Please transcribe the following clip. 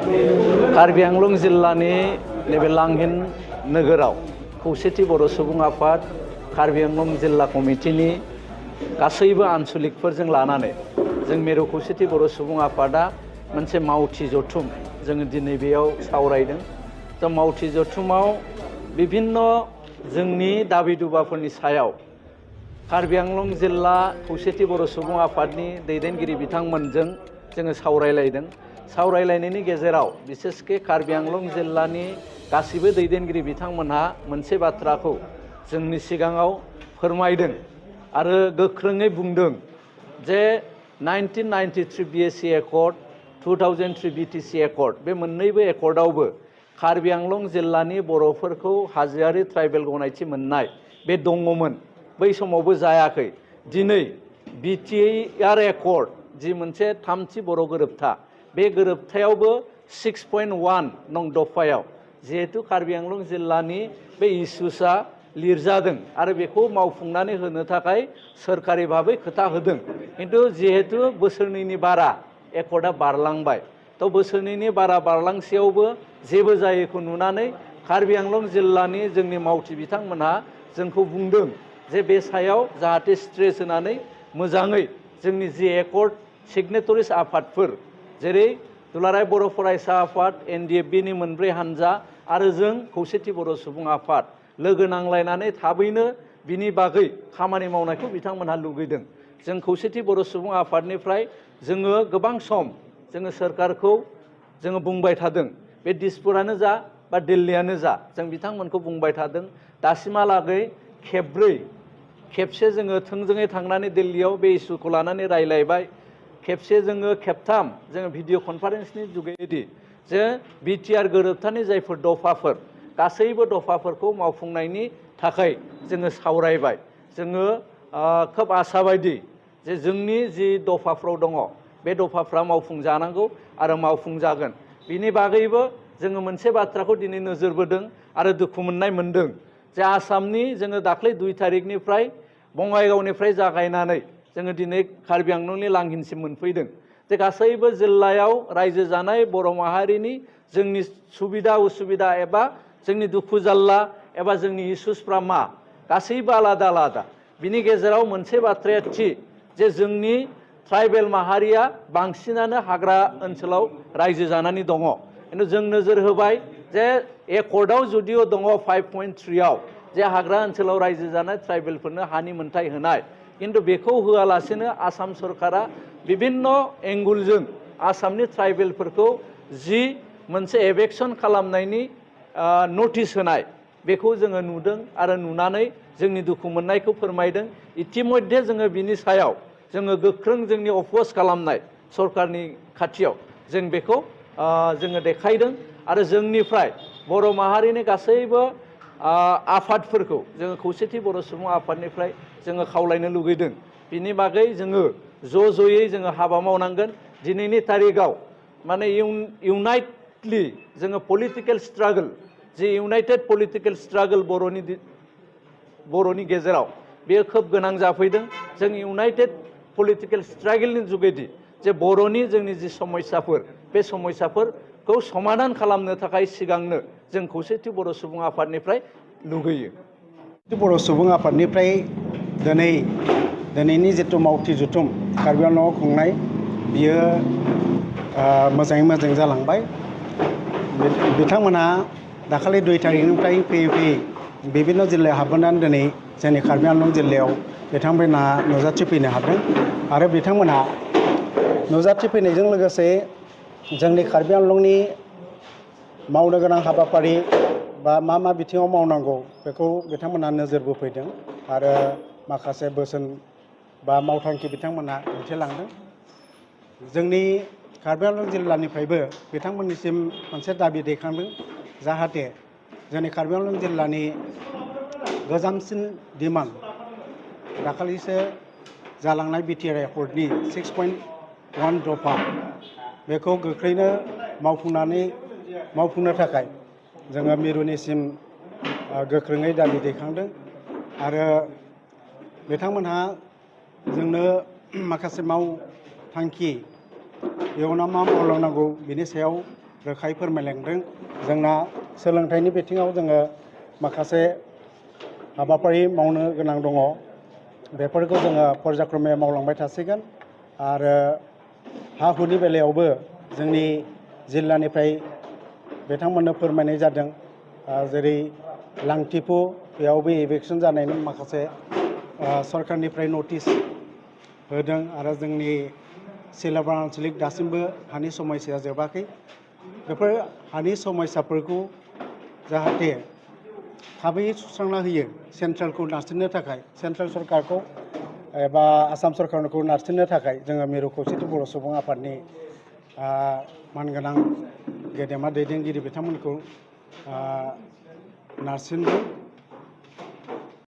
कार्बि आंलं जिल्लानि नैबे लांहिन नोगोराव खौसेथि बर' सुबुं आफाद कार्बि आंलं जिल्ला कमिटिनि गासैबो आनसलिकफोरजों लानानै जों मिरु खौसेथि बर' सुबुं आफादा मोनसे मावथि जथुम जोङो दिनै बेयाव सावरायदों। दा मावथि जथुमाव बिभिन्न जोंनि दाबि दुबाफोरनि सायाव कार्बि आंलं जिल्ला खौसेथि बर' सुबुं आफादनि दैदेनगिरि बिथांमोनजों जोङो सावरायलायदों। सावरायलायनायनि गेजेराव बिसेसके कार्बि आंलं जिल्लानि गासिबो दैदेनगिरि बिथांमोनहा मोनसे बाथ्राखौ जोंनि सिगाङाव फोरमायदों आरो गोख्रोङै बुंदों जे 1993 BSc एकर्ड 2003 BTC एकर्ड बे मोननैबो एकर्डआवबो कार्बि आंलं जिल्लानि बर'फोरखौ हाजोआरि ट्राइबेल गनायथि मोननाय बे दङमोन। बै समावबो जायाखै। दिनै BTR एकर्ड जि मोनसे थामथि बर' गोरोबथा बे गोरोबथायावबो 6.1 नं दफायाव जिहेतु कार्बि आंलं जिल्लानि बे इस्युसआ लिरजादों आरो बेखौ मावफुंनानै होनो थाखाय सोरखारि भाबै खोथा होदों। किन्तु जिहेतु बोसोरनैनि बारा एकर्डआ बारलांबाय तो बोसोरनैनि बारा बारलांसेयावबो जेबो जायैखौ नुनानै कार्बि आंलं जिल्लानि जोंनि मावथि बिथांमोनहा जोंखौ बुंदों जे बे सायाव जाहाथे स्ट्रेस होनानै मोजाङै जोंनि जि एकर्ड सिगनेटरिस आफादफोर जेरै दुलाराय बर' फरायसा आफाद NDFB-नि मोनब्रै हानजा आरो जों खौसेथि बर' सुबुं आफाद लोगो नांलायनानै थाबैनो बिनि बागै खामानि मावनायखौ बिथांमोनहा लुगैदों। जों खौसेथि बर' सुबुं आफादनिफ्राय जोङो गोबां सम जोङो सोरखारखौ जोङो बुंबाय थादों। बे दिसपुरानो जा बा दिल्लीयानो जा जों बिथांमोनखौ बुंबाय थादों। दासिमहालागै खेबसे जोङो थोंजोङै थांनानै दिल्लीयाव बे इस्युखौ लानानै रायलायबाय। खेबसे जोङो खेबथाम जोङो भिडिअ कनफारेन्सनि जुगेदि जे BTR गोरोबथानि जायफोर दफाफोर गासैबो दफाफोरखौ मावफुंनायनि थाखाय जोङो सावरायबाय। जोङो खोब आसाबायदि जे जोंनि जि दफाफ्राव दङ बे दफाफ्रा मावफुंजानांगौ आरो मावफुंजागोन। बिनि बागैबो जोङो मोनसे बाथ्राखौ दिनै नोजोर बोदों आरो दुखु मोननाय मोनदों जे आसामनि जोङो दाख्लै 2 तारिखनिफ्राय बङाइगावनिफ्राय जागायनानै जोङो दिनै कार्बि आंलंनि लांहिनसिम मोनफैदों। जे गासैबो जिल्लायाव रायजो जानाय बर' माहारिनि जोंनि सुबिदा उसुबिदा एबा जोंनि दुखु जाल्ला एबा जोंनि इस्युसफ्रा मा गासैबो आलादा आलादा। बिनि गेजेराव मोनसे बाथ्राया थि जे जोंनि ट्राइबेल माहारिया बांसिनानो हाग्रा ओनसोलाव रायजो जानानै दङ। किन्तु जों नोजोर होबाय जे एकर्डआव जुदिअ दङ 5.3 जे हाग्रा ओनसोलाव रायजो जानाय ट्राइबेलफोरनो हानि मोनथाय होनाय, किन्तु बेखौ होआलासेनो आसाम सरकारा बिभिन्न एंगुलजों आसामनि ट्राइबेलफोरखौ जि मोनसे एभेक्सन खालामनायनि नटिस होनाय बेखौ जोङो नुदों आरो नुनानै जोंनि दुखु मोननायखौ फोरमायदों। इतिमध्ये जोङो बिनि सायाव जोङो गोख्रों जोंनि अपोज खालामनाय सरकारनि खाथियाव जों बेखौ जोङो देखायदों आरो जोंनिफ्राय बर' माहारिनि गासैबो आफादफोरखौ जोङो खौसेथि बर' सुबुं आफादनिफ्राय जोङो खावलायनो लुगैदों। बिनि बागै जोङो ज'यै जोङो हाबा मावनांगोन। दिनैनि तारिखाव माने इउनाइटलि जोङो पलिटिकेल स्ट्रागल जे इउनाइटेड पलिटिकेल स्ट्रागल बर'नि गेजेराव बेयो खोब गोनां जाफैदों। जों इउनाइटेड पलिटिकेल स्ट्रागलनि जुगेदि जे बर'नि जोंनि जि समस्याफोर बे समस्याफोरखौ समाधान खालामनो थाखाय सिगांनो जों खौसेथि बर' सुबुं आफादनिफ्राय लुगैयो। बर' सुबुं आफादनिफ्राय दिनैनि जिथु मावथि जथुम कार्बि आंलंआव खुंनाय बियो मोजाङै मोजां जालांबाय। बिथांमोनहा दाखालि 2 तारिखनिफ्राय फैयै बिभिन्न जिल्लायाव हाबबोनानै दिनै जोंनि कार्बि आंलं जिल्लायाव बिथांमोनहा नुजाथिफैनो हादों आरो बिथांमोनहा नुजाथिफैनायजों लोगोसे जोंनि कार्बि आंलंनि मावनो गोनां हाबाफारि बा मा बिथिङाव मावनांगौ बेखौ बिथांमोनहा नोजोर बोफैदों आरो माखासे बोसोन बा मावथांखि बिथांमोनहा दिन्थिलांदों। जोंनि कार्बि आंलं जिल्लानिफ्रायबो बिथांमोननिसिम मोनसे दाबि दैखांदों जाहाथे जोंनि कार्बि आंलं जिल्लानि गोजामसिन डिमान्ड दाखालिसो जालांनाय BTR एकर्डनि 6.1 दफा बेखौ गोख्रैनो मावफुंनो थाखाय जोङो मिरुनिसिम गोख्रोङै दाबि दैखांदों आरो बिथांमोनहा जोंनो माखासे मावथांखि इयुनाव मा मावलांनांगौ बिनि सायाव रोखायै फोरमायलांदों। जोंना सोलोंथाइनि बिथिङाव जोङो माखासे हाबाफारि मावनो गोनां दङ। बेफोरखौ जोङो पर्यायक्रमे मावलांबाय थासिगोन आरो हा हुनि बेलायावबो जोंनि जिल्लानिफ्राय बिथांमोननो फोरमायनाय जादों। जेरै लांथिफु बेयावबो इभिकसन जानायनि माखासे सरकारनिफ्राय नटिस होदों आरो जोंनि सिलाबार आनसलिक दासिमबो हानि समस्याया जोबाखै। बेफोर हानि समस्याफोरखौ जाहाथे थाबैनो सुस्रांना होयो सेन्ट्रेलखौ नारसिननो थाखाय, सेन्ट्रेल सरकारखौ एबा आसाम सरकारखौ नारसिननो थाखाय जोङो मिरु खौसेथि बर' सुबुं आफादनि मानगोनां गेदेमा दैदेनगिरि बिथांमोनखौ नारसिनदों।